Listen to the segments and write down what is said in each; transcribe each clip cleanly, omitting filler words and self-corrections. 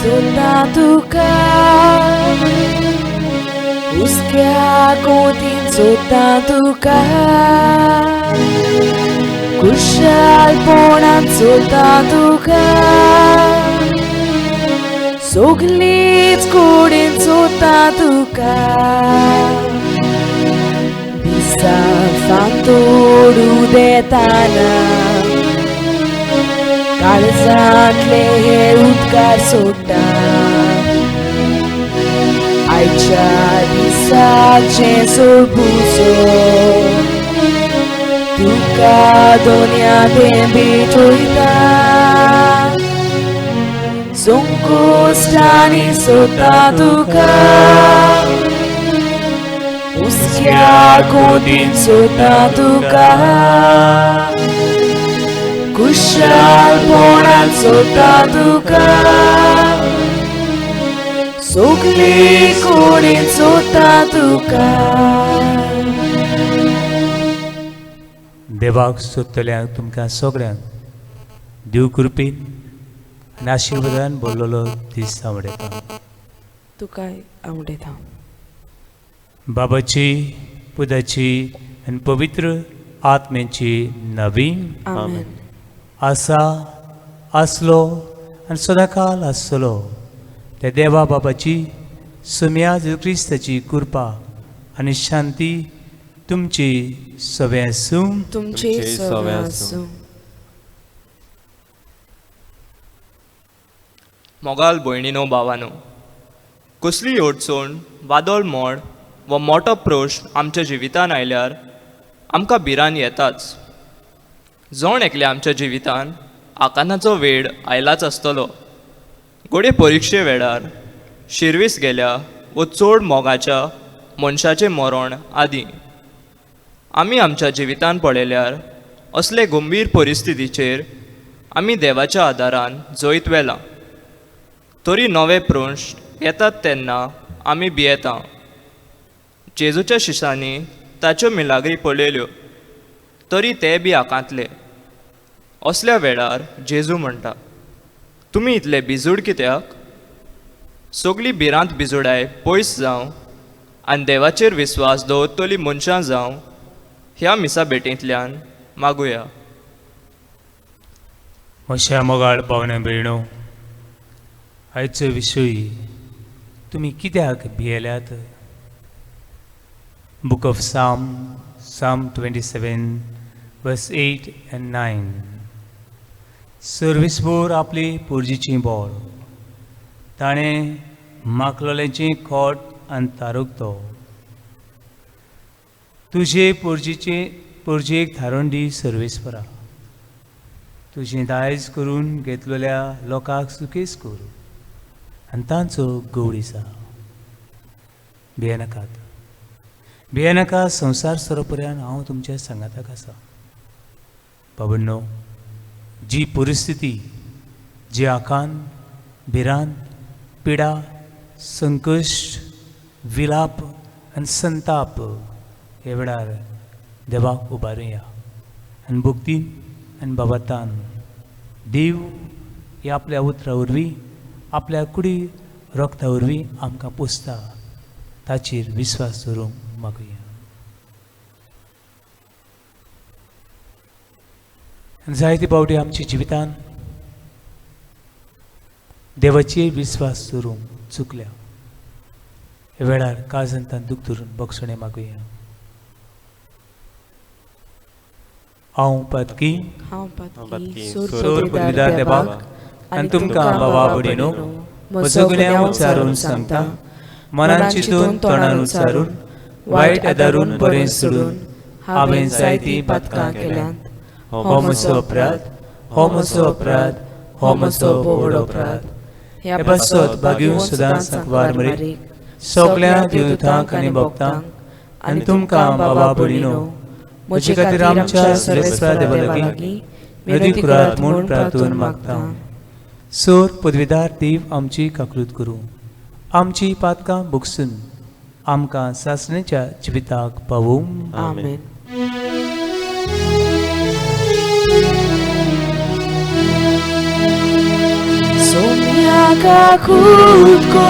सोदता तुका, हुस्क्या कोतीन सोदता तुका, खुशालपणान सोदता तुका, सगलीच कुडीन सोदता तुका. दिसा फांतोडू देताना काळजांतले हे उदकार सोडटा, आयच्या दिसाचें सोडपुसो तुका दोनया तें भेटयता. संकोश्टांनी सोदता तुका, हुस्क्या कोतीन सोदता तुका, खुशालपणान सोदता तुका, सगली कुडीन सोदता तुका. देवाक सोदतल्यांक तुमकां सगळ्यांक देव कृपेन आनी आशिर्वादान भरलेलो दीस आवडटा. तुकाय आवडटा. बाबाची, पुताची आनी पवित्र आत्म्याची नवी आमेन. आसा, आसलो आनी सदांकाल आसतलो त्या देवा बाबाची, सोम्या जेजू क्रिस्ताची कृपा आनी शांती तुमची सगळें आसूं. तुमचे सगळें आसूं. मोगाल भयणीनो भावानो, कसलीय अडचण, वादळ मोड वा मोठो प्रश्न आमच्या जिवितान आयल्यार आमकां भिरांत येताच. जण एकल्या आमच्या जिवितान आकांताचो वेळ आयलाच आसतलो. घडये परिक्षे वेळार शिरवीस गेल्या व चड मोगाच्या मनशाचें मरण आदी. आमी आमच्या जिवितान पळयल्यार असले गंभीर परिस्थितीचेर आमी देवाच्या आदारान जैत व्हेलां. तरी नवे प्रश्न येतात तेन्ना आमी भियेता. जेजूच्या शिसांनी ताच्यो मिलाग्री पळयल्यो तरी ते बी आकांतले. असल्या वेळार जेजू म्हणटा, तुमी इतले भिजूड कित्याक? सगली भिरांत भिजूडाय पयस जावं आनी देवाचेर विस्वास दवरतली मनशां जावं ह्या मिसा भेटींतल्यान मागुया. म्हज्या मोगाळ भावना भयणो, आयचो विशय तुमी कित्याक भियेल्यात? Book of Psalm, Psalm 27 verse 8 and 9. सर्विसभर आपली पुर्जीची बोळ ताणें माकलोल्याचें खोट आनी तारूक तो तुजे पुर्जीचे पुर्जेक थारोवन दी सर्वेस्परा, तुजें दायज करून घेतलेल्या लोकांक सुखेस कर आनी तांचो गवळी जा. भियेनाकात, भियेनाका, संवसार सोरोपर्यान हांव तुमच्या सांगाताक आसा. बाबण्णो, जी परिस्थिती, जी आकांत, भिरांत, पिडा, संकश्ट, विलाप आनी संताप हे वेळार देवाक उबारुया आनी भक्तीन आनी बाबातान देव हे आपल्या उतरा वरवीं, आपल्या कुडी रोगता वरवीं आमकां पोसता, ताचेर विस्वास दवरूंक मागुया. आनी जायते फावटी आमच्या जिवितान देवाचेर विस्वास दवरूंक चुकल्या. ह्या वेळार काळजांत दुख धरून बक्षणें मागुया. हांव पातकी, हांव पातकी, पातकी, सोर सोर पदवीदार पदवीदार देवाक देवाक आनी तुमकां बाबा भयणीनो म्हजो गुन्यांव उच्चारून सांगता, मनान चिंतून तोंडान उच्चारून वायट आदारून बरें सोडून हांवें जायतीं पातकां केल्यांत. हो म्हजो अपराध, हो म्हजो अपराध, हो म्हजो व्हड अपराध. ह्या पासत भाग्यूं सदांच सांकवार मरे सगल्या देवतांक आनी भक्तांक आनी तुमकां बाबा भयणीनो म्हजे खातीर आमच्या सर्वेस्परा देवा लागीं विनंती करात म्हूण प्रार्थून मागता. सोर पदवीदार देव आमची काकूत करूं, आमची पातकां भोगसून आमकां सासणेच्या जिविताक पावूं. आमेन. Saumya Soumya kakut ko,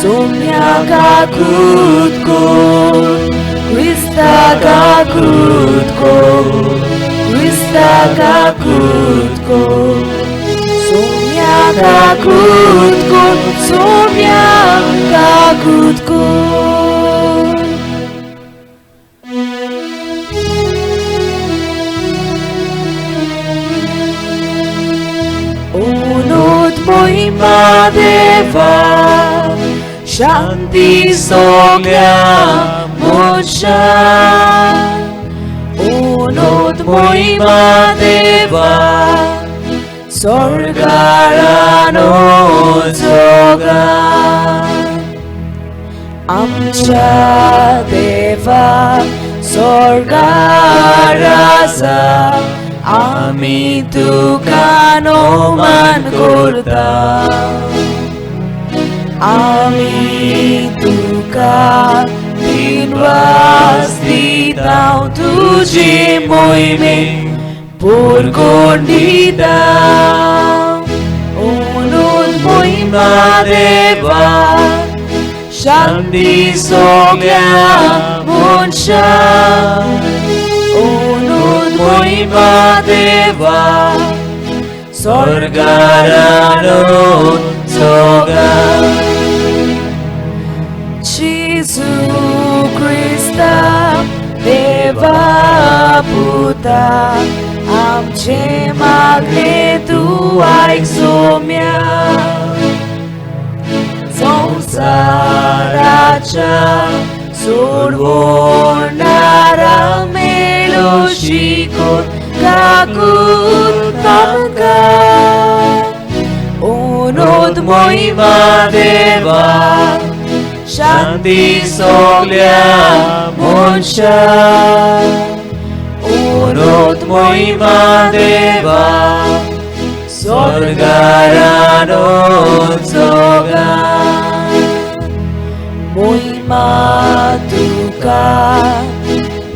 Soumya kakut ko, Krista kakut ko, Krista kakut ko, Soumya kakut ko, Soumya kakut ko. Moima Deva, Shanti Sogya Moksha. Unod Moima Deva, Sorgarano Joga. Amcha Deva, Sorgarasa. आमी तुका नमन करता, आमी तुका दिनवास दिता, तुजे मोहिमे पुरगोण दिता. उनूच मोहिमा देवा, शांती सगळ्या मनशांक. उनूच मोहिमा देवा, स्वर्गारानो जोगा. जेजू क्रिस्ता देवा पुता, आमचे मागणे तूं आयक सोम्या. संवसाराच्या सोडवणारा मेळो शिकोवन काकूत आमकां. उनोद मोहिमा देवा, शांती सगळ्या मनशांक. उनोद मोहिमा देवा, स्वर्गारानो जोगा. मोहिमा तुका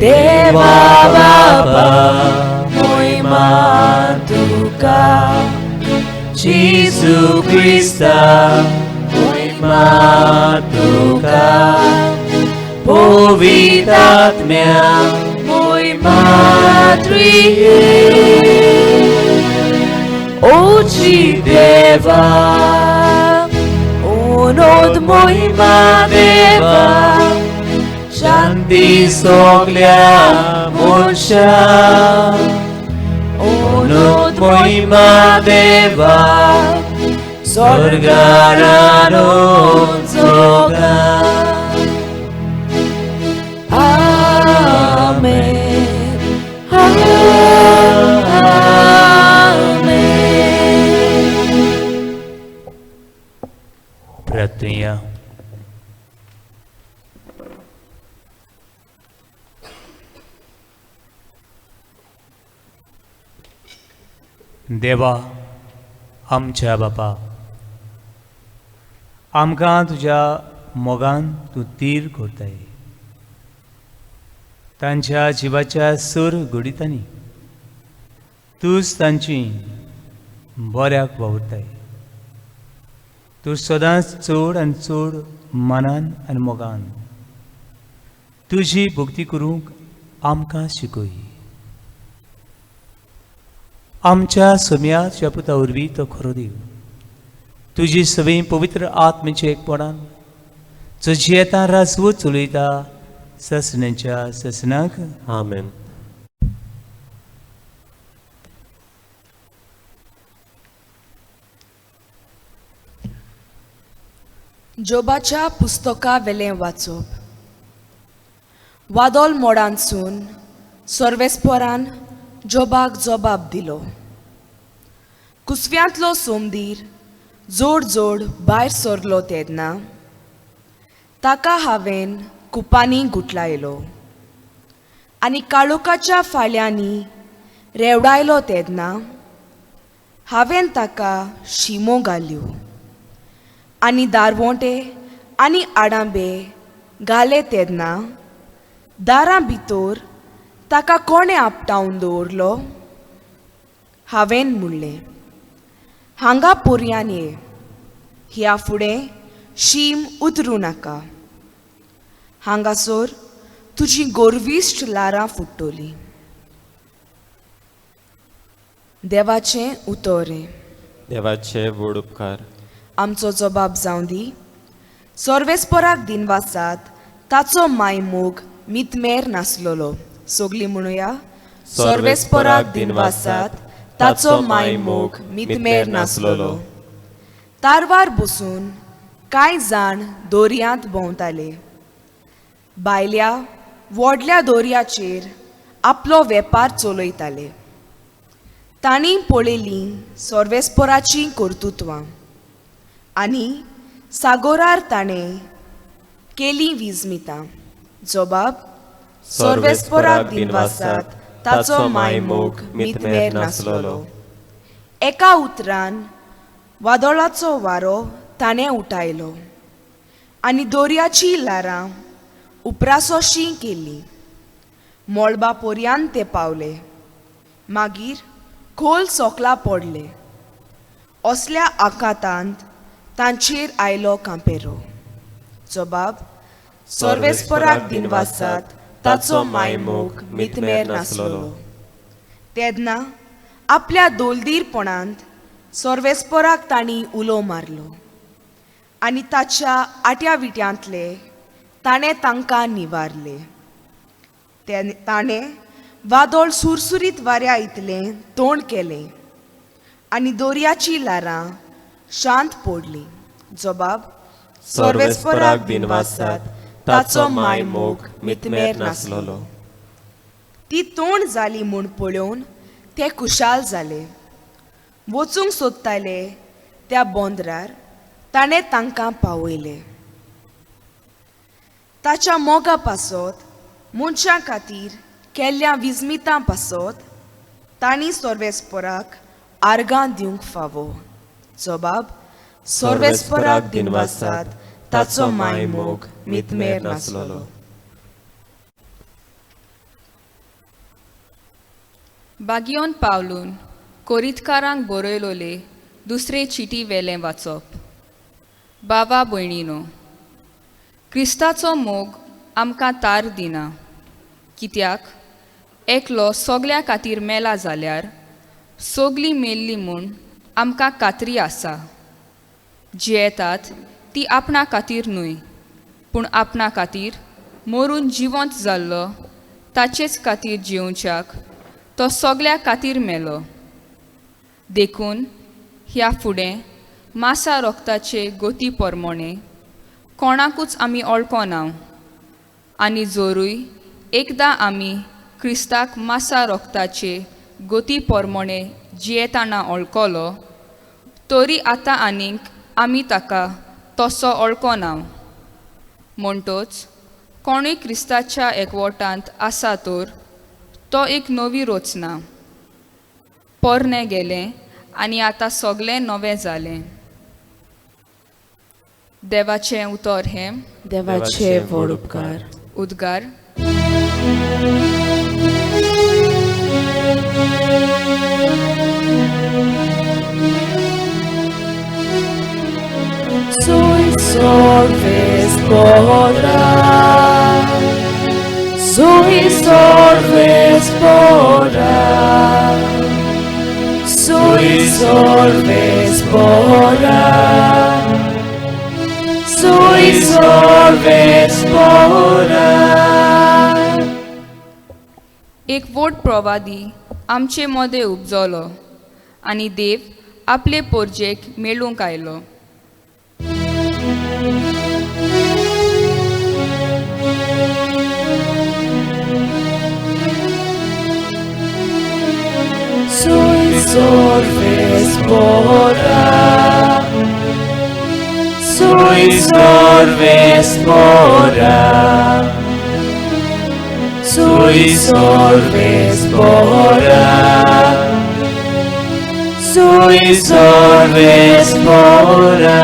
देवा बाबा, मोहिमा तुका जेजू क्रिस्ता, मोहिमा तुका पवित्र आत्म्या, मोहिमा त्रिये. ओची देवा, उनोद मोहिमा देवा, शांती सगळ्या मनशांक. उनोद मोहिमा देवा, स्वर्गारानो जोगा. आमेन, आमेन. प्रार्थना. देवा आमच्या बापा, आमकां तुज्या मोगान तूं तीर करताय. तांच्या जिवाच्या सूर घडितांनी तूंच तांची बऱ्याक वावुरताय. तूं सदांच चड आनी चड मनान आनी मोगान तुजी भक्ती करूंक आमकां शिकय. आमच्या सोम्या तुज्या पुता वरवीं तो खरो देव, तुजी सगळी पवित्र आत्मेचे एकपणान जो जियेता राजवट चलयता ससनाच्या ससनाक. आमेन. जोबाच्या पुस्तका वेलें वाचप. वादोल मोडांसून सर्वेस्परान जोबाक जबाब दिलो. कुसव्यांतलो सोमदीर जोड जोड भायर सरलो तेन्ना ताका हांवें कुपांनी गुटलायलो आनी काळोखाच्या फाल्यांनी रेवडायलो तेन्ना हांवें ताका शिमो घाल्यो आनी दारवोंटे आनी आडांबे घाले तेन्ना दारां भितर ताका कोणें आपटावन दवरलो? हांवें म्हणलें, हांगा पोरयान ये. ह्या फुडें शीम उतरूं नाका. हांगासर तुजी गोरविश्ट लारां फुट्टली. देवाचें उतरें. देवाचे व्हड उपकार. आमचो जबाब जावं दी. सर्वेस्पराक दिनवासात, ताचो मायमोग मितमेर नासलोलो. सगलीं म्हणुया, सर्वेस्पराक दिनवासात, ताचो मायमोग मितमेर नासलोलो. तारवार बसून कांय जाण दोरयांत भोंवताले. बायल्या व्हडल्या दोरयाचेर आपलो वेपार चलयताले. तांणी पळयलीं सर्वेस्पराचीं कर्तुत्वां आनी सागोरार ताणें केलीं विजमितां. जबाब, सर्वेस्पराक दिनवासात, ताचो मायमोग मितमेर नासलोलो. एका उतरान वादळाचो वारो ताणें उठायलो आनी दोरयाचीं ल्हारां उपरासोशीं केलीं. मळबा पर्यांत ते पावले, मागीर खोल सोकला पडले. असल्या आकांतांत तांचेर आयलो कांपेरो. जबाब, सर्वेस्पराक दिनवासात, ताचो मायमोग मितमेर नासलोलो. तेन्ना आपल्या दोलदीरपणांत सर्वेस्पराक तांणी उलो मारलो आनी ताच्या आट्या विट्यांतले ताणें तांकां निवारले. ताणें वादळ सुरसुरीत वाऱ्या इतलें तोंड केलें आनी दोरयाचीं ल्हारां शांत पडलीं. जबाब, सर्वेस्पराक दिनवासात, ताचो मायमोग मितमेर नासलोलो. ती तोंड जाली म्हूण पळोवन ते खुशाल जाले. वचूंक सोदताले त्या बोंदरार ताणें तांकां पावयले. ताच्या मोगा पासत मनशां खातीर केल्ल्या विजमितां पासत तांणी सर्वेस्पराक आर्गां दिवंक फावो. जबाब, सर्वेस्पराक दिनवासात, ताचो मायमोग मितमेर नासलोलो. बागियोन पावलून कोरितकारांक बरयलोले दुसरे चिटी वेलें वाचप. बाबा भयणीनो, क्रिस्ताचो मोग आमकां तार दिना, कित्याक एकलो सगल्या खातीर मेला जाल्यार सगलीं मेल्ली म्हूण आमकां खात्री आसा. जियेतात ती आपणा खातीर न्हय, पूण आपणा खातीर मरून जिवंत जाल्लो ताचेच खातीर जिवच्याक तो सगल्या खातीर मेलो. देखून ह्या फुडें मासा रोगताचे गोती परमोणे कोणाकूच आमी ओळखोना, आनी जोरूय एकदां आमी क्रिस्ताक मासा रोगताचे गोती परमोणे जियेताना ओळखलो तरी आतां आनीक आमी ताका तसो ओळखोना. म्हणटोच कोणूय क्रिस्ताच्या एकवटांत आसा तर तो एक नवी रचना, पोरणें गेलें आनी आतां सगळें नवें जालें. देवाचें उतर हें. देवाचे व्हड उपकार. उद्गार. Sui solves podrà, sui solves podrà, sui solves podrà, sui solves podrà. एक व्हड प्रवादी आमचे मदें उपजलो आनी देव आपले पोरजेक मेळूंक आयलो. Sui solves podrà, sui solves podrà, sui solves podrà, sui solves podrà.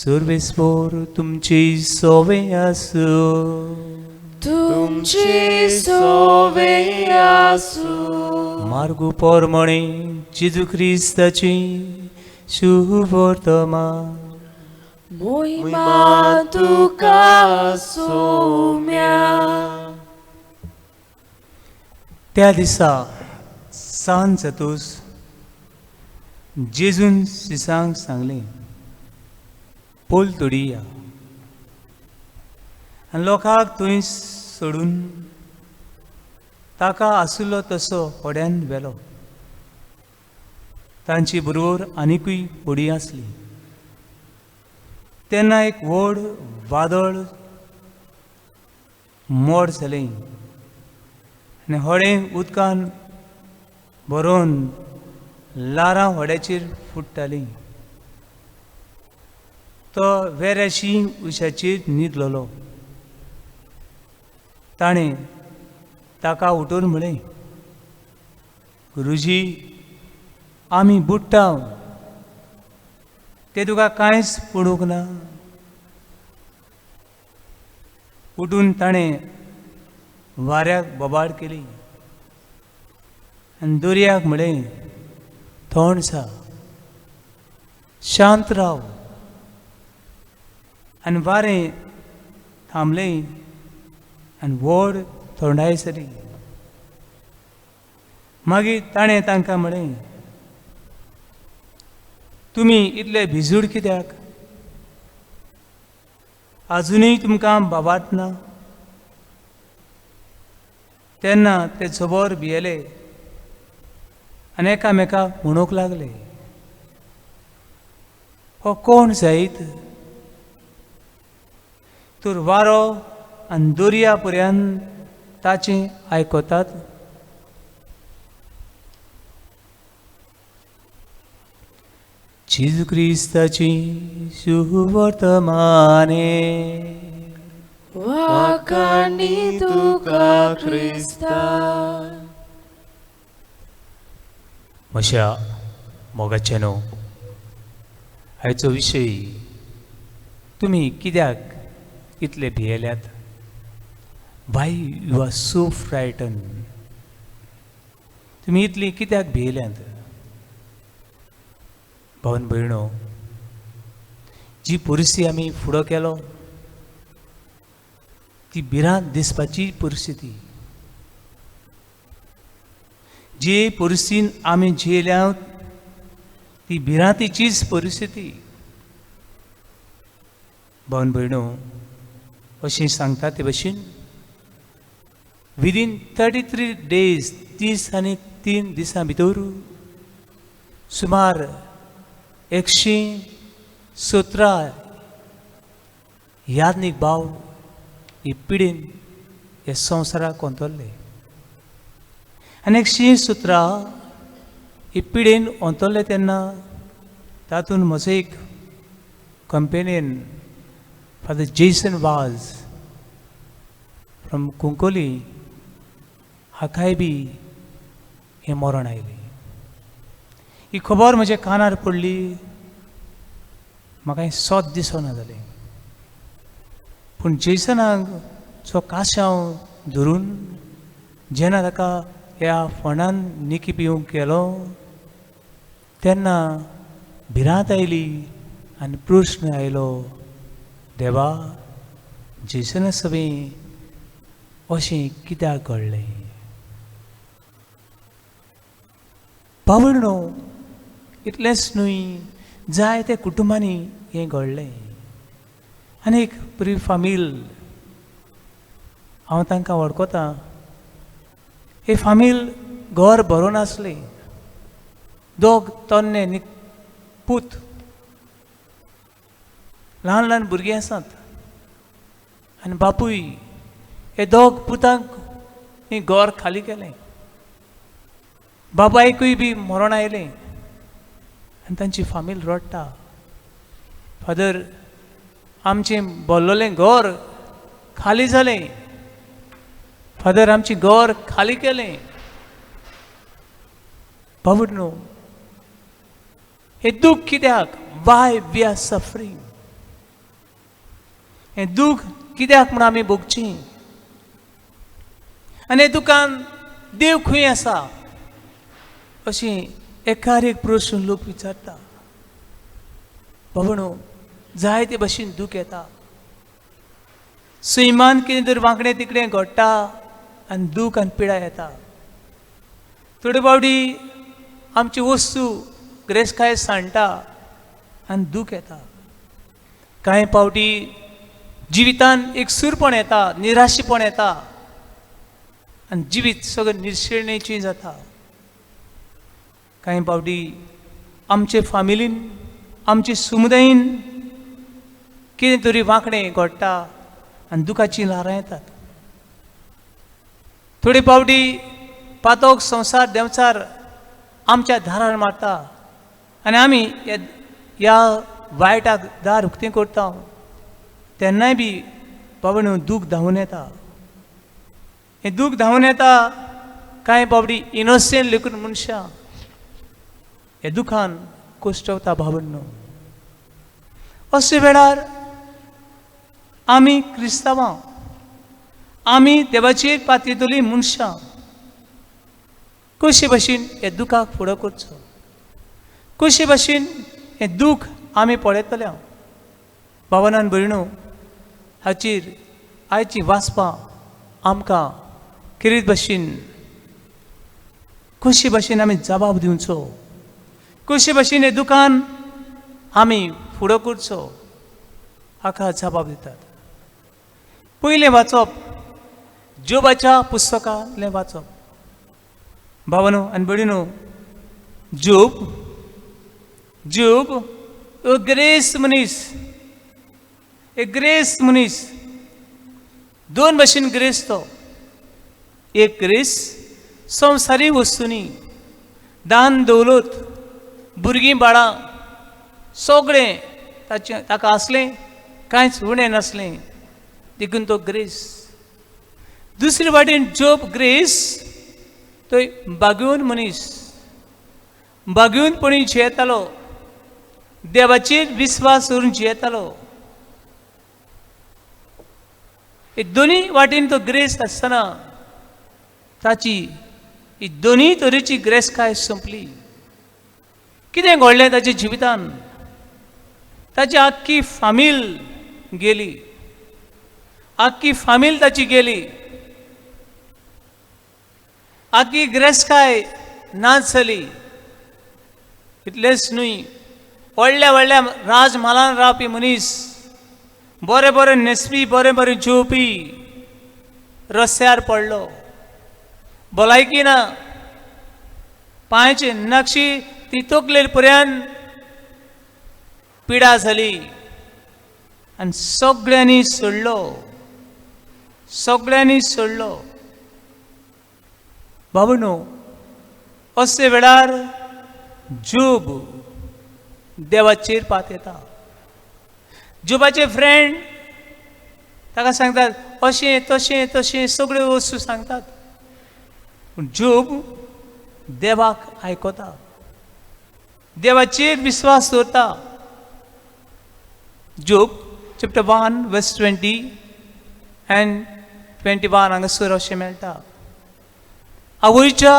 सर्वेस्पोर तुमची सोवे आसूं, तुमची सोवे आसूं. मार्गू पोरमणे जेजू क्रिस्ताची शुभवर्तमान. मोहिमा तुका सोम्या. त्या दिसा सांज जातूच जेजून शिसांक सांगलें, पोल तोडया आनी लोकांक थंय सोडून ताका आशिल्लो तसो होड्यान व्हेलो. तांची बरोबर आनिकूय होडी आसली. तेन्ना एक व्हड वादळ मोड जालें आनी होडें उदकान भरोवन ल्हारां होड्याचेर फुट्टालीं. तो वेऱ्याशी उशाचेर न्हिदलेलो. ताणें ताका उठोवन म्हळें, गुरुजी, आमी बुडटा, तें तुका कांयच पडूंक ना. उठून ताणें वाऱ्याक बोबाळ केली आनी दर्याक म्हळें, थंड जा, शांत राव. आनी वारें थांबलें आनी व्हड थंडाय जाली. मागीर ताणें तांकां म्हळें, तुमी इतले भिजूड कित्याक? आजुनूय तुमकां बाबात ना? तेन्ना ते जबर भियेले आनी एकामेकाक म्हणूंक लागले, हो कोण जायत? तर वारो आनी दर्या पर्यंत ताचें आयकतात. जेजू क्रिस्ताची शुभवर्तमाने. वाखाणी तुका क्रिस्ता. म्हज्या मोगाचे न्हू, आयचो विशय तुमी कित्याक इतले भियेल्यात? Why you are so frighten? तुमी इतली कित्याक भियेल्यात? भावन भयणो, जी परिस्थिती आमी फुडो केलो ती भिरांत दिसपाची परिस्थिती. जे परिस्थितीन आमी झेल्या ती भिरांतीचीच परिस्थिती. भावन भयणो, अशें सांगता ते भशेन विदीन 33 डेज, 33 दिसां भितर सुमार 117 याज्ञीक भाव ही पिडेन हे संवसाराक अंतरले. आनी 117 ही पिडेन अंतरले तेन्ना तातूंत म्हजो एक companion father Jason Vaz from Cuncolim हाकाय बी हें मरण आयलें. ही खबर म्हज्या कानार पडली, म्हाका हें सोद दिसना जालें. पूण जेसनाक जो काशांव धरून जेन्ना ताका ह्या फोंडान निकी पिवंक केलो तेन्ना भिरांत आयली आनी प्रश्न आयलो, देवा, जेसना सवें अशें कित्याक घडलें? पावणो इतलेंच न्हय, जायते कुटुंबांनी हें घडलें. आनी एक बरी फामील, हांव तांकां वळखतां, हे फामील घर भरून आसलें. दोग तन्ने पूत, ल्हान ल्हान भुरगीं आसात आनी बापूय. हे दोग पुतांक ही घर खाली केलें. बापायकूय बी मरण आयलें आनी तांची फामील रडटा, फादर, आमचें भरलेलें घर खाली जालें, फादर, आमचें घर खाली केलें. बाबू न्हू, हें दूख कित्याक? Y we are suffering? हें दूख कित्याक म्हूण आमी भोगचीं? आनी हें दुकान देव खंय आसा? अशी एकार एक प्रश्न लोक विचारता. बाबणो जायते भशेन दूख येता. सैमान कितें तर वांकडें तिकडें घडटा आनी दूख आनी पिडा येता. थोडे फावटी आमची वस्तू ग्रेसकाय सांडटा आनी दूख येता. कांय फावटी जिवितान एक सुरपण येता, निराशीपण येता आनी जिवीत सगळें निर्शेणेचें जाता. कांय फावटी आमचे फामिलीन, आमचे समुदायेन कितें तरी वांकडें घडटा आनी दुखाचीं ल्हारां येतात. थोडे फावटी पातोक संवसार देंवचार आमच्या दारार मारता आनी आमी ह्या वायटाक दार उक्तें करता, तेन्नाय बी बाबा दूख धांवून येता. हें दूख धांवून येता कांय फावटी इनोसेंट लेखून मनशां हे दुखान कोश्टवता भावण्णो. अशे वेळार आमी क्रिस्तांवां, आमी देवाचेर पातयेतली मनशां कशे भशेन हे दुखाक फुडो करचो, कशे भशेन हें दूख आमी पळयतले. भावनान भयणो हाचेर आयची वाचपां आमकां किरीत भशेन कशे भशेन आमी जबाब दिवचो, कशे भशेन हें दुकान आमी फुडो करचो हाका जबाब दितात. पयलें वाचप जोबाच्या पुस्तकांतलें वाचप. भावनो आनी भयणीनो, जोब जोब एक ग्रेस मनीस, एक ग्रेस मनीस. दोन भशेन ग्रेस तो. एक ग्रेस संवसारी वस्तूंनी, दान दौलत, भुरगीं बाळां सगळें ताचें ताका आसलें, कांयच उणें नासलें, देखून तो ग्रेस. दुसरे वाटेन जोब ग्रेस तो बागेवन मनीस, बागेवनपणी जियेतालो, देवाचेर विस्वास करून जियेतालो. हे दोनूय वाटेन तो ग्रेस आसतना ताची ही दोनूय तरेची ग्रेसकाय सोंपली. कितें घडलें ताच्या जिवितान? ताची आख्खी फामील गेली, आख्खी फामील ताची गेली, आख्खी ग्रेसकाय नाच जाली. इतलेंच न्हय, व्हडल्या व्हडल्या राजम्हालान रावपी मनीस, बरें बरें न्हेसपी, बरें बरें जेवपी रस्त्यार पडलो, भलायकी ना, पांयचे नक्षी ती तकलेर पर्यंत पिडा जाली आनी सगळ्यांनी सोडलो, सगळ्यांनी सोडलो. बाबा न्हू, अशे वेळार जोब देवाचेर पात येता. जोबाचे फ्रेंड ताका सांगतात अशें तशें तशें सगळ्यो वस्तू सांगतात, पूण जोब देवाक आयकता, देवाचेर विस्वास दवरता. Job chapter 1 verse 20 and 21 हांगासर अशें मेळटा. आवयच्या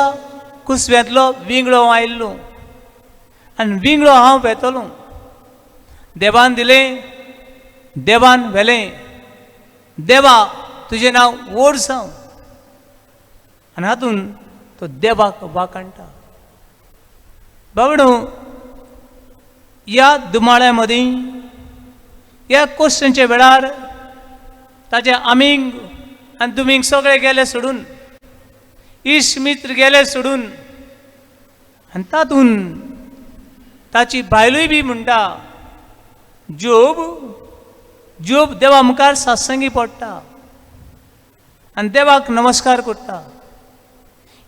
कुसव्यांतलो विंगळो हांव आयिल्लो आनी विंगळो हांव वेतलो. देवान दिलें, देवान व्हेलें, देवा तुजें नांव व्हड जावं. आनी हातून तो देवाक वाखाणटा. बाबडो, ह्या दुमाळ्या मदीं, ह्या क्वेश्चनच्या वेळार ताचे आमीग आनी तुमींग सगळे गेले सोडून, इश्ट मित्र गेले सोडून, आनी तातूंत ताची बायलूय बी म्हणटा, जोब जोब देवा मुखार सात्संगी पडटा आनी देवाक नमस्कार करता.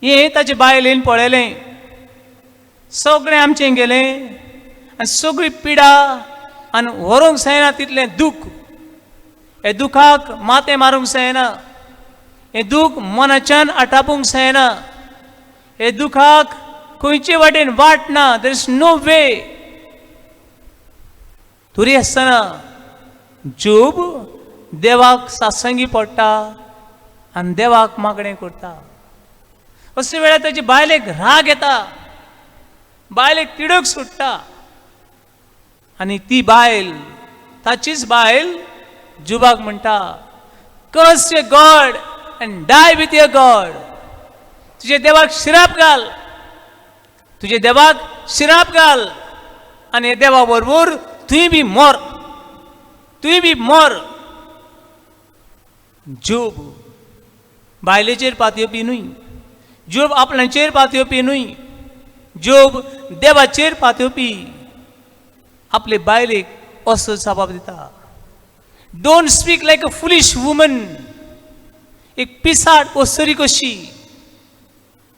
हें ताचे बायलेन पळयलें, सगळें आमचें गेलें आनी सगळी पिडा आनी व्हरूंक जायना तितलें दूख, हे दुखाक माथें मारूंक जायना, हें दूख मनाच्यान आटापूंक जायना, हे दुखाक खंयचे वाटेन वाट ना, there is no वे. तरी आसतना जोब देवाक सात्संगी पडटा आनी देवाक मागणें करता. अशे वेळार ताची बायलेक राग येता, बायलेक तिडक सुट्टा आनी ती बायल, ताचीच बायल जोबाक म्हणटा, curse your God and die with your God. तुजे देवाक शिराप घाल, तुजे देवाक शिराप घाल आनी देवा बरोबर तुंय be more, तुंय be more. Job बायलेचेर पातयेवपी न्हय, जोब आपणाचेर पातयेवपी न्हय, जोब देवाचेर पातयेवपी. आपले बायलेक असो जबाब दिता, don't speak like a foolish woman. एक पिसाट ओसरी कशी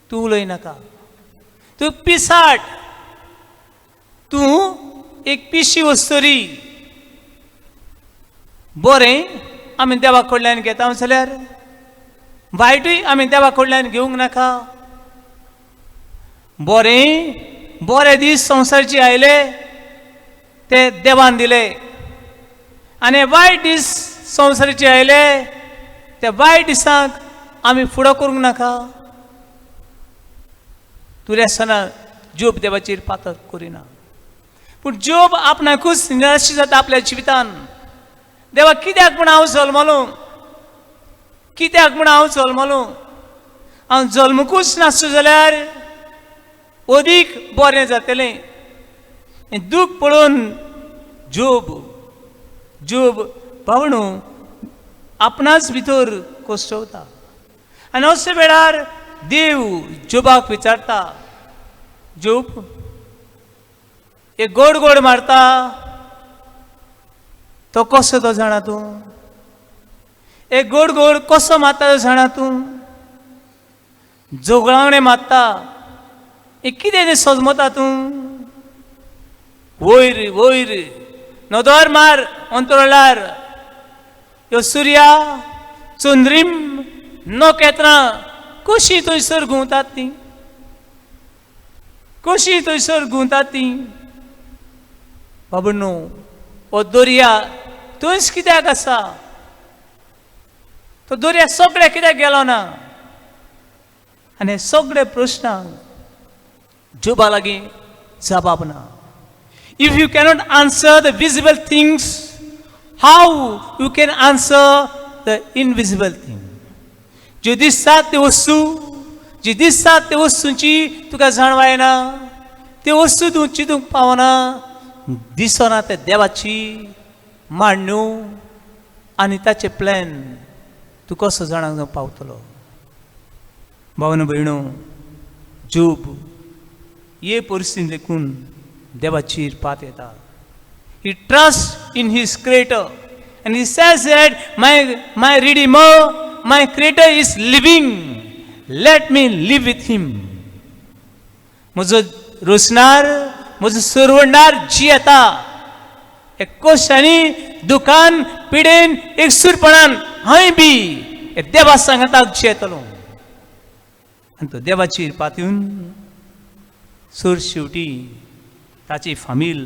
तूं उलय नाका, तूं पिसाट, तूं एक पिशी वस्तरी. बरें आमी देवा कडल्यान घेता जाल्यार वायटूय आमी देवा कडल्यान घेवंक नाका. बरें बरे दीस संवसारचे आयले ते देवान दिले आनी वायट दीस संवसाराचे आयले ते वायट दिसांक आमी फुडो करूंक नाका. तुरी आसतना जोब देवाचेर पातक करिना, पूण जोब आपणाकूच निराश जाता आपल्या जिवितान. देवा कित्याक म्हूण हांव जल्मलो, कित्याक म्हूण हांव जल्मलो, हांव जल्मकूच नासलो जाल्यार अदीक बरें जातलें. हें दूख पळोवन जोब जोब पावणू आपणाच भितर कोसवता. आनी अशे वेळार देव जोबाक विचारता, जोब एक गोड गोड मारता तो कसो तो जाणा तूं, एक गोड गोड कसो मारता तो जाणा तूं, जोगळावणें मारता एक कितें तें सजमता तूं, वयर वयर नदर मार अंतरळार, ह्यो सुर्या चंद्रीम नखेत्रां कशी थंयसर घुंवतात ती, कशी थंयसर घुंवतात ती. बाबा न्हू हो दर्या थंयच कित्याक आसा, तो दर्या सगळे कित्याक गेलो ना. आनी सगळे प्रश्नांक जोबा लागीं जबाब ना. If you cannot answer the visible things, how you can answer the invisible thing? ज्यो दिसतात त्यो वस्तू, जी दिसतात त्यो वस्तूंची तुका जाणवाय ना, त्यो वस्तू तूं चिंतूंक पावना, दिसना ते देवाची मांडण्यो आनी ताचे प्लॅन तूं कसो जाणांक पावतलो. भावना भयणो, जोब हे परिस्थिती देखून देवाचेर पात येता. He trusts in his creator and he says that my redeemer, my creator is living, let me live with him. म्हजो रोसणार, म्हजो सरवणदार जियेता. एक कोशांनी, दुखान, पिडेन, एकसूरपणान हांय बी देवा सांगाताक जियेतलो. आनी तो देवाचेर पातयेवन सर शेवटी ताची फामील,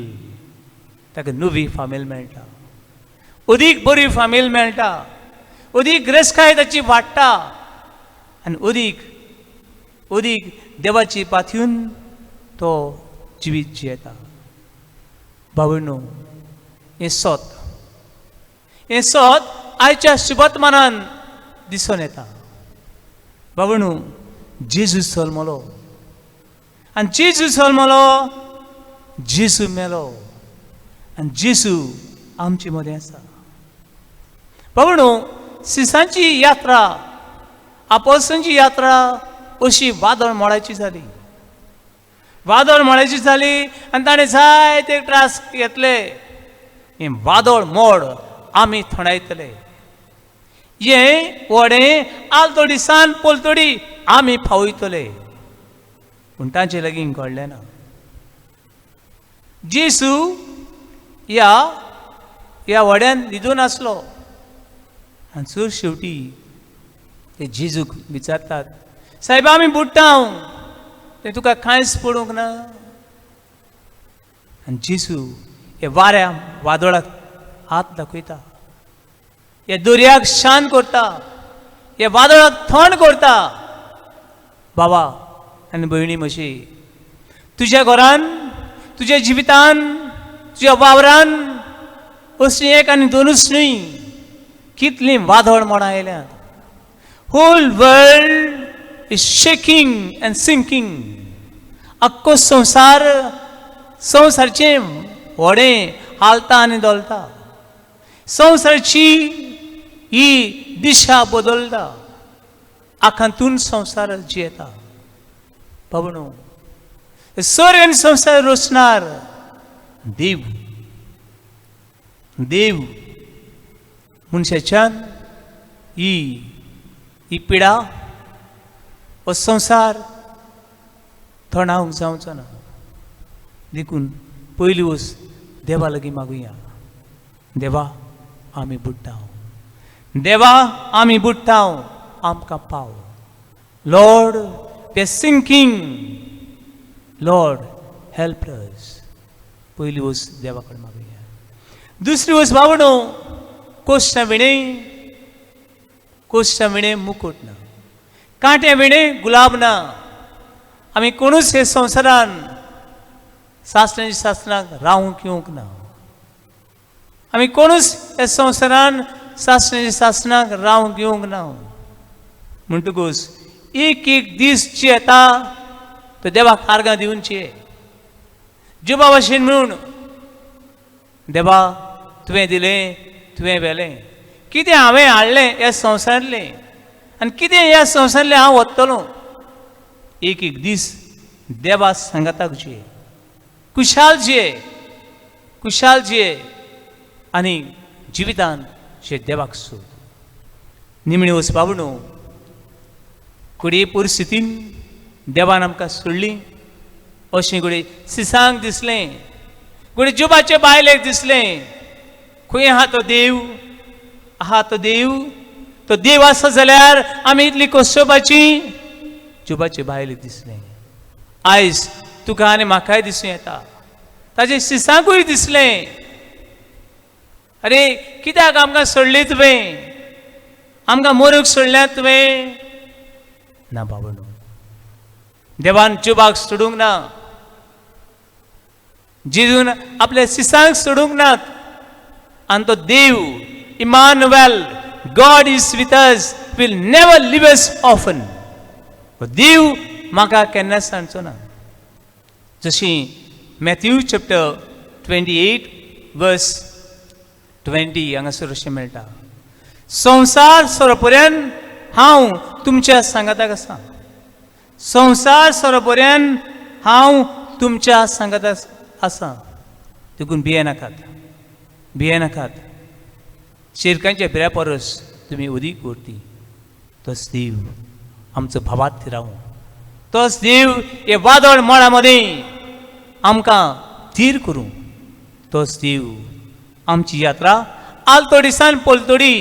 ताका नवी फामील मेळटा, अदीक बरी फामील मेळटा, अदीक ग्रेसकाय ताची वाडटा आनी अदीक अदीक देवाची पातयेवन तो जिवीत जियेता. बावडनो, हें सत, हें सत आयच्या शुभतमानान दिसून येता. बावडनो, जेजू जल्मलो आनी जेजू जल्मलो, जेजू मेलो आनी जेजू आमचे मदें आसा. बावडनो, सिसांची यात्रा, आपोसांची यात्रा अशी वादळ मोडाची जाली, वादळ मोडाची जाली आनी ताणें जायते त्रास घेतले. हें वादळ मोड आमी थंडायतले, हें व्हडें आलतोडी सान पलतोडी आमी पावयतले. पूण तांचे लागीं घडलें ना. जेजू ह्या ह्या व्हड्यान न्हिदून आसलो आनी सर शेवटी ते जेजूक विचारतात, सायबा आमी बुडटा, तें तुका कांयच पडूंक ना. आनी जेजू हे वाऱ्या वादळाक हात दाखयता, हे दर्याक शांत करता, हे वादळाक थंड करता. बाबा आनी भयणी म्हजी, तुज्या घरान, तुज्या जिवितान, तुज्या वावरान असली एक आनी दोनूच न्हय कितलीं वादळ मोडां आयल्यात. Whole world is shaking and sinking. आख्खो संवसार संवसारचें व्हडें हालता आनी धोलता. संवसाराची ही दिशा बदलता. आखांतून संवसार जियेता. बाबणो स्वर्ग आनी संवसार रचणार देव. देव मनशाच्यान ही ही पिडा हो संवसार थोंडावंक जावचो ना. देखून पयली वस्त देवा लागीं मागुया. देवा आमी बुडटा, देवा आमी बुडटा, आमकां पाव. Lord we are sinking, Lord help us. पयली वस्त देवा कडेन मागुया. दुसरी वस्त बाबणो कोश्टा विणें, कोश्टा विणें मुकूट ना, कांट्या विणें गुलाब ना. आमी कोणूच हे संवसारान सासणाच्या सासणाक रावंक येवंक ना. आमी कोणूच ह्या संवसारान सासणाच्या सासणाक रावंक येवंक ना. म्हणटकूच एक एक दीस जी येता तो देवाक आर्गां दिवची. जिबा भाशेन म्हणून देवा तुवें दिलें, तुवें व्हेलें, कितें हांवें हाडलें ह्या संवसारांतलें आनी कितें ह्या संवसारांतलें हांव वतलो. एक एक दीस देवा सांगाताक जिये, कुशाल जिये, कुशाल जिये आनी जिवितान शे देवाक सोद. निमणी वच बाबणो घडये परिस्थितीन देवान आमकां सोडली अशें घडये सिसांक दिसलें, घडये जुबाचे बायलेक दिसलें, खंय आहा तो देव, आहा तो देव, तो देव आसा जाल्यार आमी इतली कोसोवपाची. जुबाचे बायलेक दिसलें. आयज तुका आनी म्हाकाय दिसूं येता. ताजे सिसांकूय दिसलें, अरे कित्याक आमकां सोडली तुवें, आमकां मोरूक सोडल्यात तुवें. ना बाबा न्हू, देवान जुबाक सोडूंक ना, जेजून आपल्या सिसांक सोडूंक नात. आनी तो देव Emmanuel, God is with us, will never leave us orphan. देव म्हाका केन्नाच सांगचो ना. जशी मॅथ्यू चॅप्टर 28 वर्स 20 हांगासर अशें मेळटा, संवसार सोरपर्यंत हांव तुमच्या सांगाताक आसा, संवसार सोरपर्यंत हांव तुमच्या सांगाताक आसा. देखून भियेनाकात, भियेनाकात. शिरकांच्या भिऱ्या परस तुमी अदीक उरती. तोच देव आमचो भावात थिरावूं, तोच देव हे वादळ मळा मदें आमकां थीर करूं, तोच देव आमची यात्रा आलतोडी सान पलतोडी,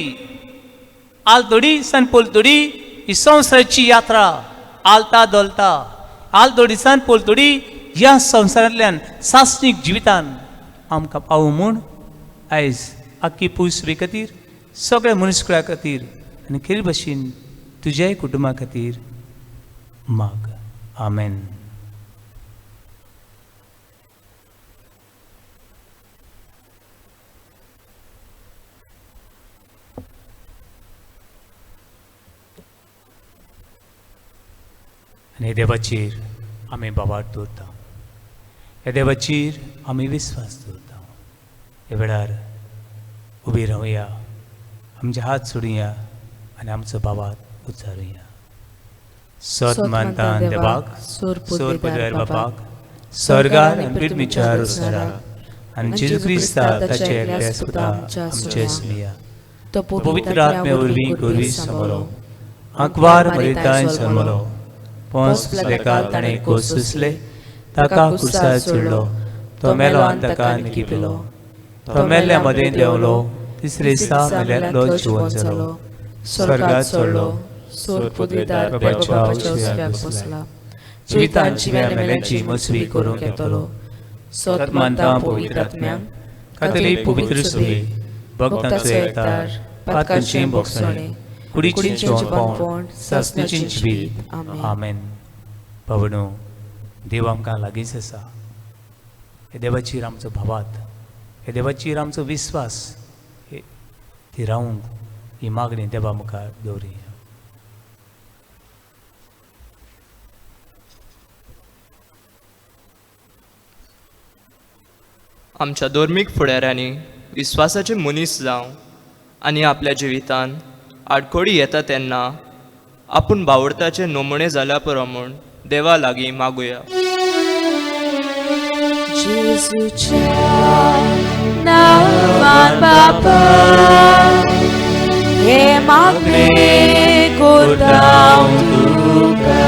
आलतोडी सान पलतोडी ही संवसाराची यात्रा आलता धोलता, आलतोडी सान पलतोडी ह्या संवसारांतल्यान सासणीक जिवितान आमकां पावूं म्हूण आयज आख्खी पुसवे खातीर, सगळ्या मनीसकुळा खातीर आनी खेरी भशेन तुज्याय कुटुंबा खातीर माग. आमेन. आनी देवाचेर आमी बाबार दवरता, ह्या देवाचेर आमी विस्वास दवरता. ह्या वेळार उबी रावया, आमचे हात सोडुया आनी आमचो बाबार उच्चारुया. सत मानता देवाक, सोर पदव्यार बापाक, स्वर्गार आनी पृथ्वीच्या रोसणाराक आनी जेजू क्रिस्ता ताचे एकल्या पुता आमचे सुया, तो पवित्र आत्म्या वरवीं गोरवी समलो, आंकवार मरितान जल्मलो, पोंस लेखा ताणें कोस सुसले, ताका कुर्सार चडलो, तो मेलो आनी ताका निकिपिलो, तो मेल्ल्या मदें देंवलो, तिसरे दिसा मेल्यांतलो जिवन जालो, स्वर्गार चडलो, बाबाच्या उजव्याक बसला, जिवितान जिव्या मेल्यांची मजवी करूंक येतलो. सत मानता पवित्र आत्म्याक, कातली पवित्र सभे, भक्तांचो एकतार, पातकांचें भोगसणें, कुडीचें जेवणपण, सासणाचें जिवीत. आमेन. बाबणो, देव आमकां लागींच आसा. हे देवाचेर आमचो भावात हे देवाचेर आमचो विस्वास ती रावंक ही मागणी देवा मुखार दवरी. आमच्या धर्मीक फुडाऱ्यांनी विस्वासाचे मनीस जावं आनी आपल्या जिवितान आडखोडी येता तेन्ना आपूण बावडताचे नमुणे जाल्या पुरो म्हूण देवा लागीं मागुया. जेजूच्या नांवान बापा हे मागणें करता हांव तुका.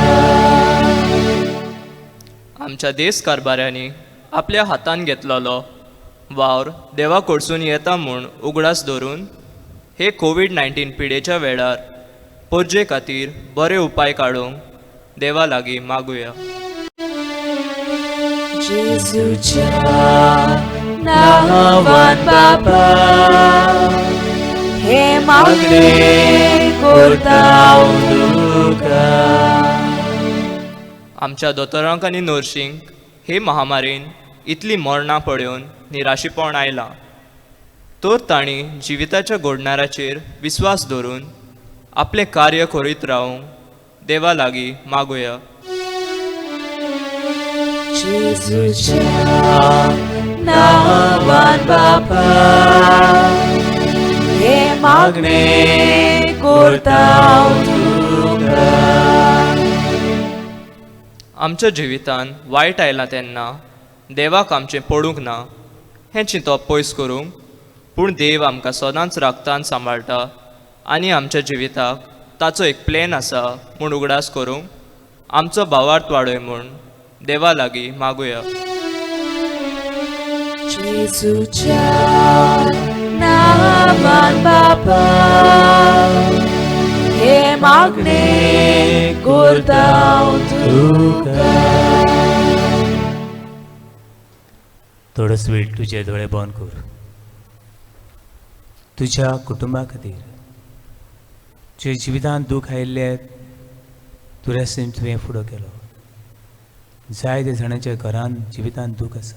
आमच्या देश कारभाऱ्यांनी आपल्या हातान घेतलेलो वावर देवा कडसून येता म्हूण उगडास धरून हे कोवीड-19 पिडेच्या वेळार परजे खातीर बरे उपाय काडूंक देवा लागीं मागुया. जेजूच्या नांवान बापा हे मागणें करता हांव तुका. आमच्या दोतोरांक आनी नर्शींक हे महामारीन इतली मरणां पळोवन निराशीपण आयलां तर तांणी जिविताच्या घडणाराचेर विस्वास धरून आपलें कार्य करीत रावूंक देवा लागीं मागुया. जेजूच्या नांवान बापा हे मागणें करता हांव तुका. आमच्या जिवितान वायट आयलां तेन्ना देवाक आमचें पडूंक ना हें चिंतप पयस करूंक, पूण देव आमकां सदांच राखतान सांबाळटा आनी आमच्या जिविताक ताचो एक प्लॅन आसा म्हूण उगडास करूंक आमचो भावार्थ वाडय म्हूण देवा लागीं मागुया. जेजूच्या नांवान बापा हे मागणें करता हांव तुका. थोडोच वेळ तुजे दोळे बंद कर. तुज्या कुटुंबा खातीर तुज्या जिवितांत दूख आयिल्ले दुरेस्तीन तुवें फुडो केलो. जायते जाणांच्या घरान जिवितांत दूख आसा,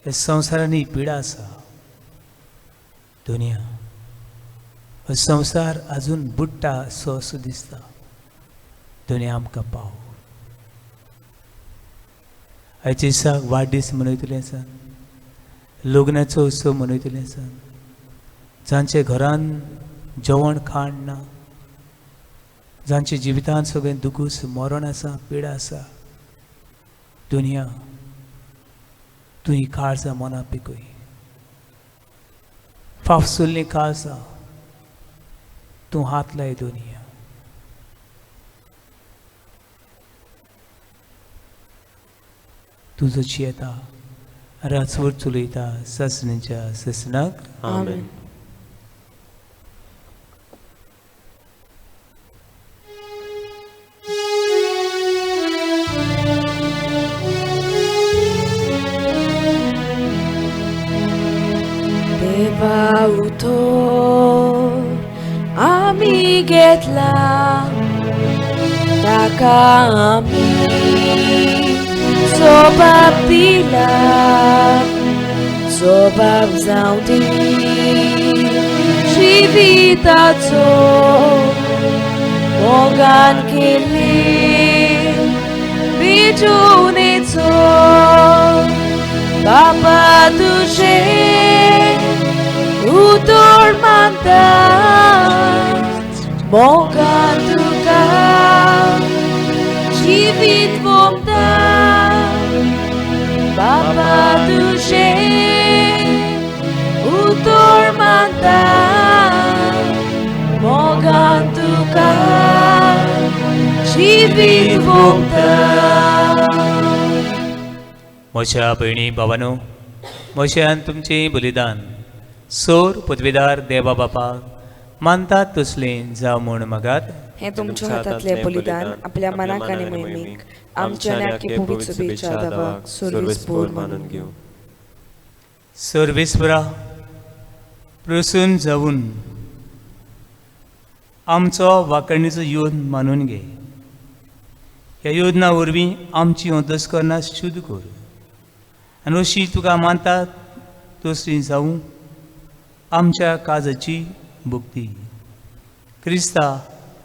ह्या संवसारांत ही पिडा आसा. दुनिया हो संवसार आजून बुडटा सो असो दिसता. दुनिया आमकां पाव. आयच्या दिसाक वाडदीस मनयतले आसा, लग्नाचो उत्सव मनयतले आसा. जांच्या घरान जेवण खाण ना, जांच्या जिवितांत सगळें दुखूस मरण आसा, पिडा आसा, दुनिया तूं ही काळजां मनां पिकय. फाफसुल्लीं काळजां तूं हात लाय दुनिया. तुजो जियेता राजवट चलयता ससणीच्या ससनाक. आमेन. देवा उतर आमी घेतला ताका आमी सोबाब दिला, सोबाब जावं दी जिविताचो मोगान केल्ली बिजोवणेचो. बापा तुजें उतर मानता मोगान तुका जिवीत वोमता. बापा तुजें उतर मानता मोगान तुका जिवीत वोमता. म्हज्या भयणी बाबानो, म्हज्यान तुमचें बलिदान सोर पदवीदार देवा बापाक मानतात तसलें जावं म्हूण मागात. हें तुमच्या हातांतलें बलिदान आपल्या मनाक आनी मोहिमेक आमच्या आनी आख्खे पवित्र सभेच्या दावाक सर्वेस्पोर मानून घेवं. सर्वेस्परा प्रसून जावन आमचो वांकणीचो योद मानून घे. ह्या योजना वरवीं आमची अंतस्करणां शुद्ध कर आनी अशी तुका मानतात तसली जावं आमच्या काजाची भुक्ती क्रिस्ता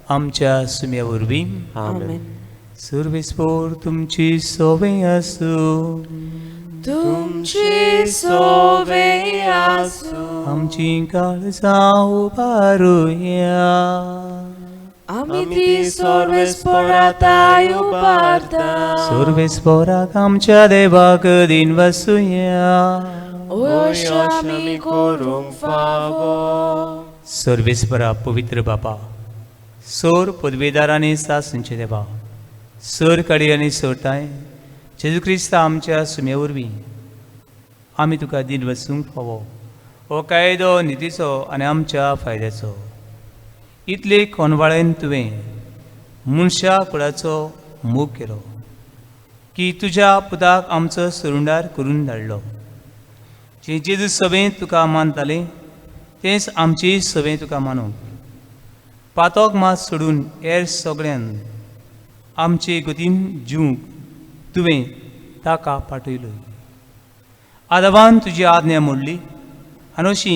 आमच्या सुम्या वरवीं. आमेन. सर्वेस्पोर तुमची सोवे आसूं. तुमची सोवे आसूं. आमची काळजां उबारुया. आमी ती सर्वेस्पोराताय उबारता. सर्वेस्पोराक आमच्या देवाक दिन वसुया. अशें आमी करूंक फावो. सर्वेस्परा पवित्र बापा, सोर पदवेदारांनी सासुंचे देवा, सोर काडी आनी सोरताय जेजू क्रिस्ता आमच्या सुम्या वरवीं आमी तुका दिन वसूंक फावो. हो कायदो नितीचो आनी आमच्या फायद्याचो. इतले कोनवाळेन तुवें मनशा कुळाचो मोग केलो की तुज्या पुताक आमचो सरुंडार करून धाडलो. जे जेजू सभेंत तुका मानताले तेंच आमची सभें तुका मानूंक पातोक मात सोडून हेर सगळ्यान आमचे गतीन जिवंक तुवें ताका पाठयलो. आदावान तुजी आज्ञा मोडली आनी अशी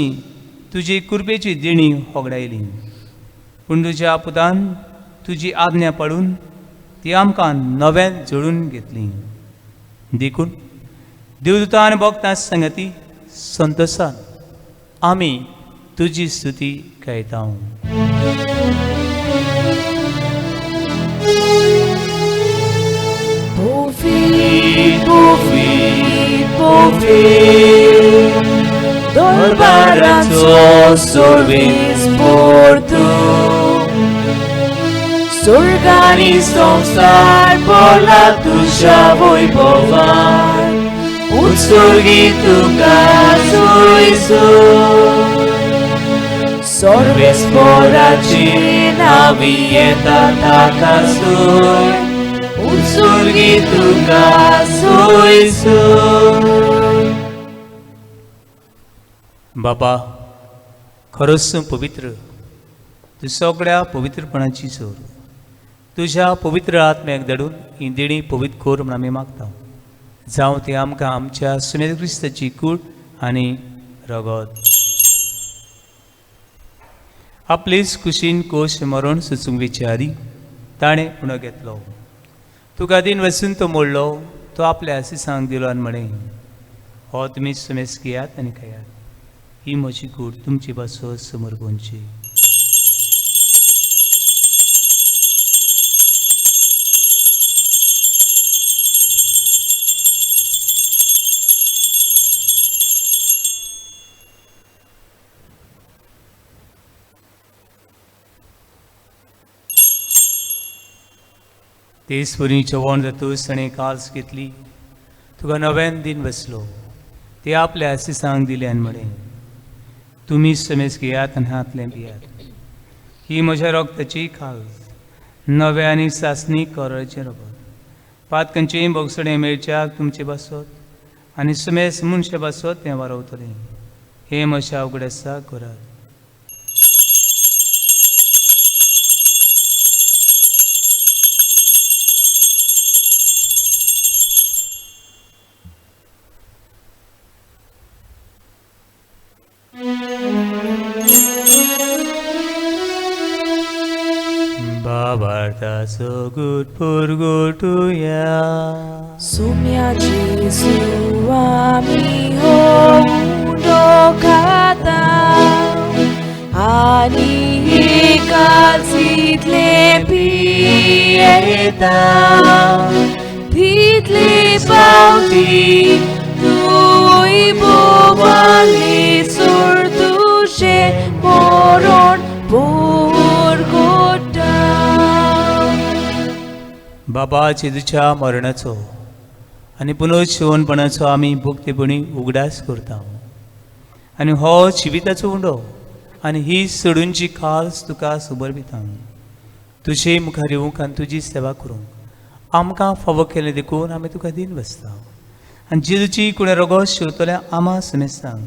तुजी कृपेची देणी होगडायली. पूण तुज्या पुतान तुजी आज्ञा पाडून ती आमकां नव्यान जोडून घेतली. देखून देवदूतां आनी भक्तां संगती संतोसान आमी तुजी स्तुती गायता. दरबाराचो सर्वेस्पोर तूं, स्वर्गानी संवसार भरला तुज्या वैभवान, उत्सर्गी तुका सोयसूं. सर्वेस्पोराची नावी येता ताका सोय, उत्सर्गी तुका सोयसूं. बाबा, खरोच तूं पवित्र, तूं सगळ्या पवित्रपणाची जोर. तुज्या पवित्र आत्म्याक धाडून ही देणी पवित्र कर म्हूण आमी मागता. जावं ती आमकां आमच्या सुमेर क्रिस्ताची कूड आनी रगत. आपलेच कुशीन कोश मरण सुचूंक वेचे आदी ताणें उणो घेतलो. तुका दिन वसून तो मोडलो, तो आपल्या आसिसांक दिलो आनी म्हळें, हो तुमी सुमेस घेयात आनी खायात, ही म्हजी कूड तुमची पासत समर्पणची. तेच परी जेवण जातूच ताणें काल्स घेतली, तुका नव्यान दिन बसलो, ते आपल्या आसिसांक दिले आनी म्हळें, तुमी समेस घेयात आनी हातलें पियात, ही म्हज्या रगताची खाज, नव्या आनी सासणी कराचें रगत. पातकांचें बोगसणें मेळच्याक तुमचे बासत आनी समेस मनशा बासत तें वारवतलें. हें म्हज्या उगडासा करात. So good purgatoria. Sumya Jesu ami ho kata ani kalsitle pieta title pauti tui bobali sur tushe moron purgota. बाबा जेजूच्या मरणाचो आनी पुनर्जीवनपणाचो आमी भक्तीपणी उगडास करता आनी हो जिविताचो उंडो आनी ही सोडूनची खास तुका समर्पिता. तुजे मुखार येवंक आनी तुजी सेवा करूंक आमकां फावो केलें देखून आमी तुका दिन बसता आनी जेजूची कुणें रगत शिंवतल्या आमा समेस्तांक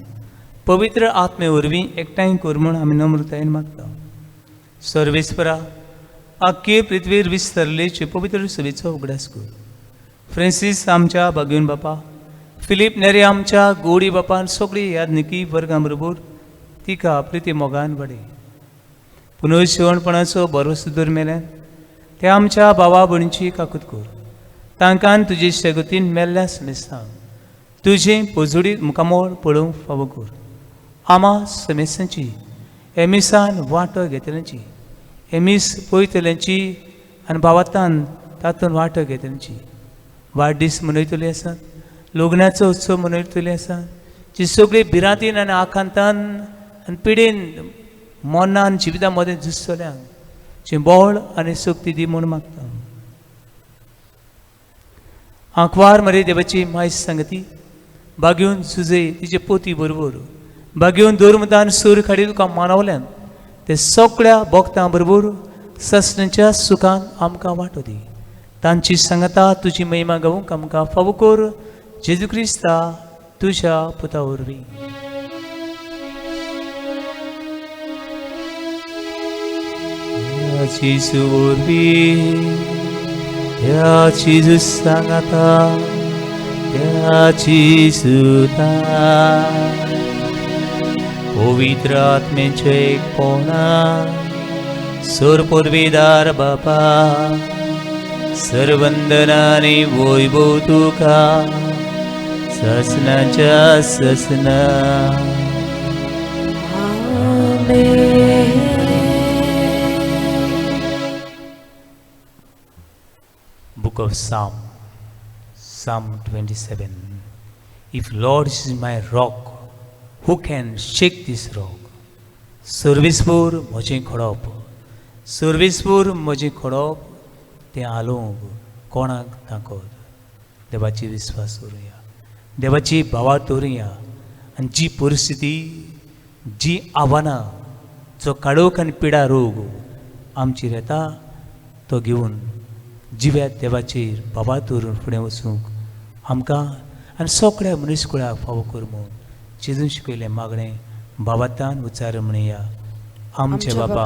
पवित्र आत्मे वरवीं एकठांय कर म्हूण आमी नम्रतायेन मागता. सर्वेस्परा आख्खे पृथ्वीर विस्तरलेचे पवित्र सभेचो उगडास कर. फ्रांसीस आमच्या बागेवन बापा, फिलीप नेरी आमच्या गोडी बापान सगळी यादनिकी वर्गां बरोबर तिका प्रिती मोगान वाडय. पुनर्शिवणपणाचो बरो सुदूर मेल्यान ते आमच्या भावा भयणीची काकूत कर. तांकां तुजे शेगतीन मेल्ल्या समेस्तांक तुजें पोजोडीत मुखामोळ पळोवंक फावो कर. आमा समेस्तांची एमिसान वांटो घेतल्यांची, एमीस पळयतल्यांची आनी भावातान तातूंत वांटो घेतल्यांची वाडदीस मनयतली आसात, लग्नाचो उत्सव मनयतली आसात, जी सगळी भिरांतीन आनी आकांतान आनी पिडेन मनान जिविता मदें झुजतल्यांक जी बळ आनी शक्ती दी म्हूण मागता. आंकवार मरे देवाची मायज सांगती बागेवन सुजय तिचे पोती बरोबर बागेवन दोरमतान सूर खाडी तुका मानवल्यान ते सगळ्या भक्तां बरोबर ससनाच्या सुखान आमकां वांटो दी. तांची सांगता तुजी महिमा गावूंक आमकां फावो कर जेजू क्रिस्ता तुज्या पुता वरवीं. जेजू वरवीं, ह्या जेजू सांगाता, ह्या जेजूता पवित्र आत्म्याचें एकपणा सोर पदवीदार बापा सर्वंदनानी वैभव तुका ससनाच्या ससना. आमेन. Book of Psalm, Psalm 27. If Lord is my rock, who can shake this rock? सर्वेस्पूर म्हजें खडप, सर्वेस्पूर म्हजें खडप, तें आलोवंक कोणाक ताकद. देवाची विस्वास दवरुया, देवाची भावार दवरुया आनी जी परिस्थिती, जी आव्हानां, जो काळोख आनी पिडा रोग आमचेर येता तो घेवन जिव्या देवाचेर भावार दवरून फुडें वचूंक आमकां आनी सगळ्या मनीसकुळाक फावो कर म्हूण जेजून शिकयलें मागणें बाबातान उच्चार म्हणया. आमचे बाबा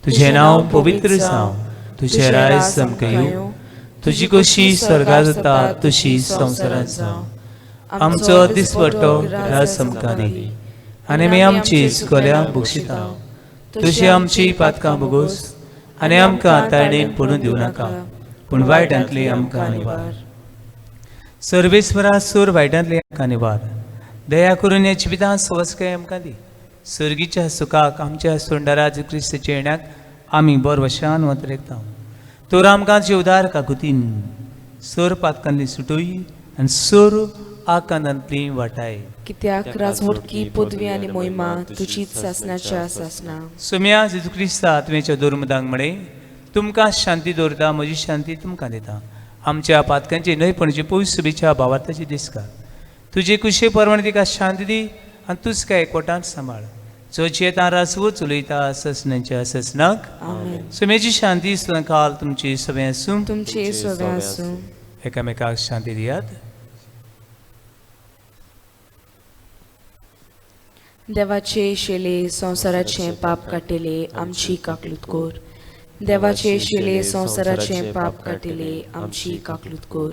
तुजें नांव पवित्र जावं, तुजें राज आमकां येवं, तुजी कशी स्वर्गांत जाता तशी संवसारांत जावं. आमचो दिसपट्टो राज आमकां दी आनी आमी आमची चुकल्या बक्षिता तशी आमची पातकां भोगोस आनी आमकां ताणें पडून दिवं नाका, पूण वायटांतली आमकां निवार. सर्वेस्वरा सूर वायटांतली आमकां निवार. दया करून ह्या जिवितांत सवस्काय आमकां दी. सर्गीच्या सुखाक आमच्या सोंडाराज क्रिस्ताच्या येण्याक आमी बरवशान वतरेकता. तर आमकां जिवदार काकुतीन सोर पातकांतली सुटोय आनी सोर आकांतांतली वाटाय. कित्याक राजवटकी पदवी आनी मोहिमा तुजीच सासनाच्या सासना. सोम्या जेजू क्रिस्ता आत्म्याच्या दोरमदांक म्हणे तुमकां शांती दवरता, म्हजी शांती तुमकां दिता. आमच्या पातकांची न्हय पणजे पयस सुबेच्या भावार्थाची दिसका. तुजे कुशे परवण तिका शांती दी आनी तूच काय एकवटान सांबाळ. जो जियेता रासवो चलयता ससनाच्या ससनाक. सोम्याची शांती काल तुमची सगळें आसूं, तुमची सगळें आसूं. एकामेकाक शांती दियात. देवाचे शिले संवसाराचें पाप काडटले आमची काकलूत कर. देवाचे शिले संवसाराचें पाप काडटले आमची काकलूत कर.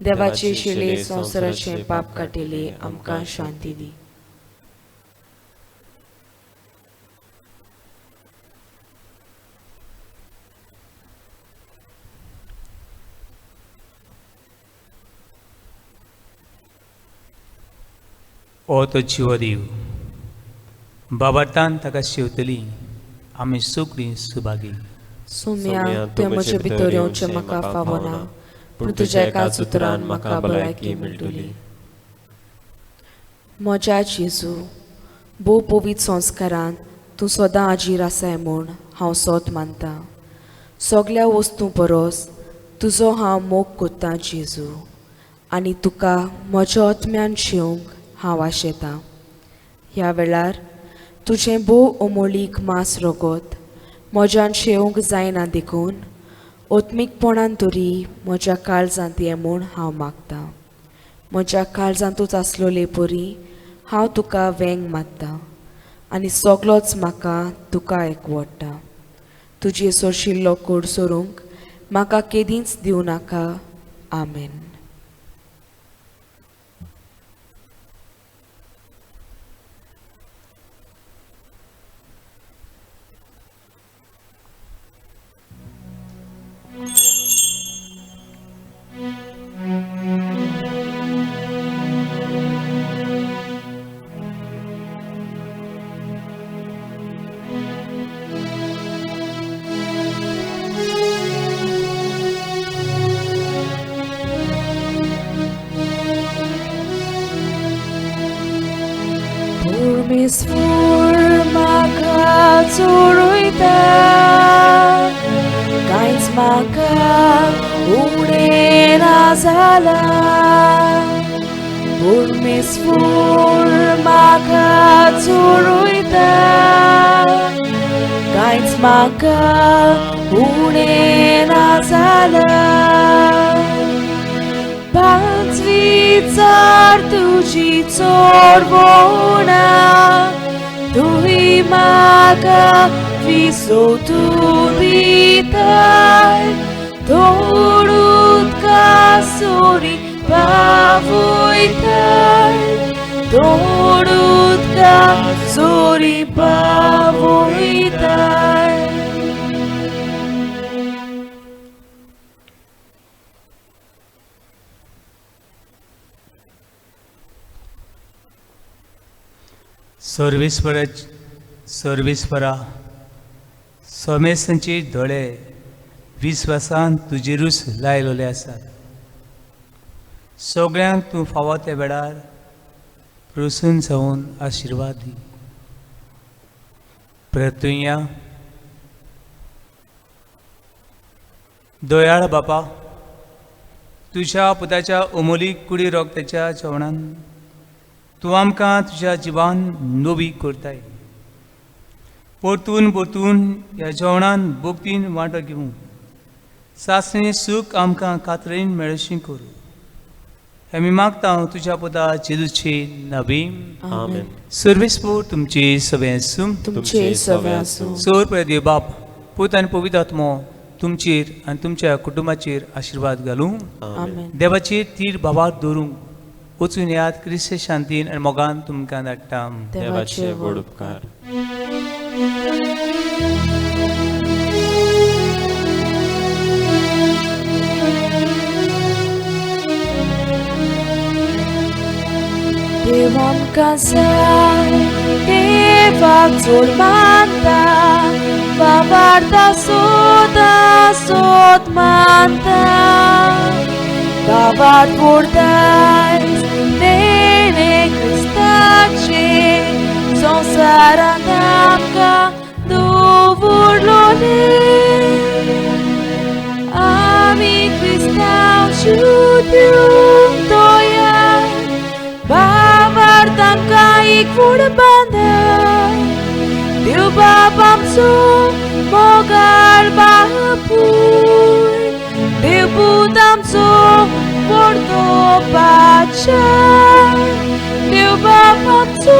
देवाचे शिले संवसाराचें पाप काडटले आमकां शांती दी. ओ तो जिवो देव बाबातान ताका शेवतली आमी सगळीं सुभागी. सोम्या तुवें म्हजे भितर येवचें म्हाका फावना, पूण तुज्या एकाच उतरान म्हाका भलायकी मेळटली. म्हज्या जेजू भोव पवित्र संस्कारान तूं सदां हाजीर आसाय म्हूण हांव सोत मानता. सगल्या वस्तूं परस तुजो हांव मोग कोत्तां जेजू, आनी तुका म्हज्या आत्म्यान शेवंक हांव आशेतां. ह्या वेळार तुजें भोव अमोलीक मांस रगत म्हज्यान शेवंक जायना देखून आत्मीकपणान तरी म्हज्या काळजांत ये म्हूण हांव मागतां. म्हज्या काळजांतूच आसलोले परी हांव तुका वेंग मारतां आनी सगलोच म्हाका तुका एकवडटा. तुजे सोरशिल्लो कोड सोरूंक म्हाका केदींच दिवं नाका. आमेन. परमेश्वर म्हाका चोरयता, कांयच म्हाका उणें ना जालां। परमेश्वर म्हाका चोरयता, कांयच म्हाका उणें ना जालां। पांचवीचार तुजी चोरवणा, तुवें म्हाका विसोतून दिताय, थोड उदका सोरी पावयताय, थोड उदका सोरी पावयताय। सर्वेस्परा सर्वेस्परा सोमेसांचे दोळे विस्वासान तुजेरूच लायलेले आसात। सगळ्यांक तूं फावो त्या वेळार प्रसन्न जावन आशिर्वाद दी। परतुया दयाळ बापा, तुज्या पुताच्या अमोलीक कुडी रोगताच्या जेवणान तूं आमकां तुज्या जिवान नवी करताय। परतून परतून ह्या जेवणान भक्तीन वांटो घेवंक सासणें सूख आमकां कातरेन मेळशी करूं, हें आमी मागता तुज्या पुता जेजूचे नांवी। आमेन। सर्वेस्पोर तुमचे सगळें आसूं, तुमचे सगळें आसूं। सोर देव बाप, पूत आनी पवित्र आत्मो तुमचेर आनी तुमच्या कुटुंबाचेर आशिर्वाद घालूं। आमेन। देवाचेर तीर भावार दवरूंक वचून याद क्रिस्त शांतीन आनी मोगान तुमकां धाडटा। देवाचे व्हड उपकार। देव आमकां जाय, देवाक चड मानता, बाबार्ता सोदां सोद मानता, बाबार व्हडताय तेणें क्रिस्ताचे संवसारांत आमकां दवरलोलें। आमी क्रिस्तांव शुद्ध तोया, बाबार तांकां एक व्हड बांदाय, देव बाप आमचो मोगाळ बापूय, देव पूत आमचो व्हडलो पातशाय, देव बाप आमचो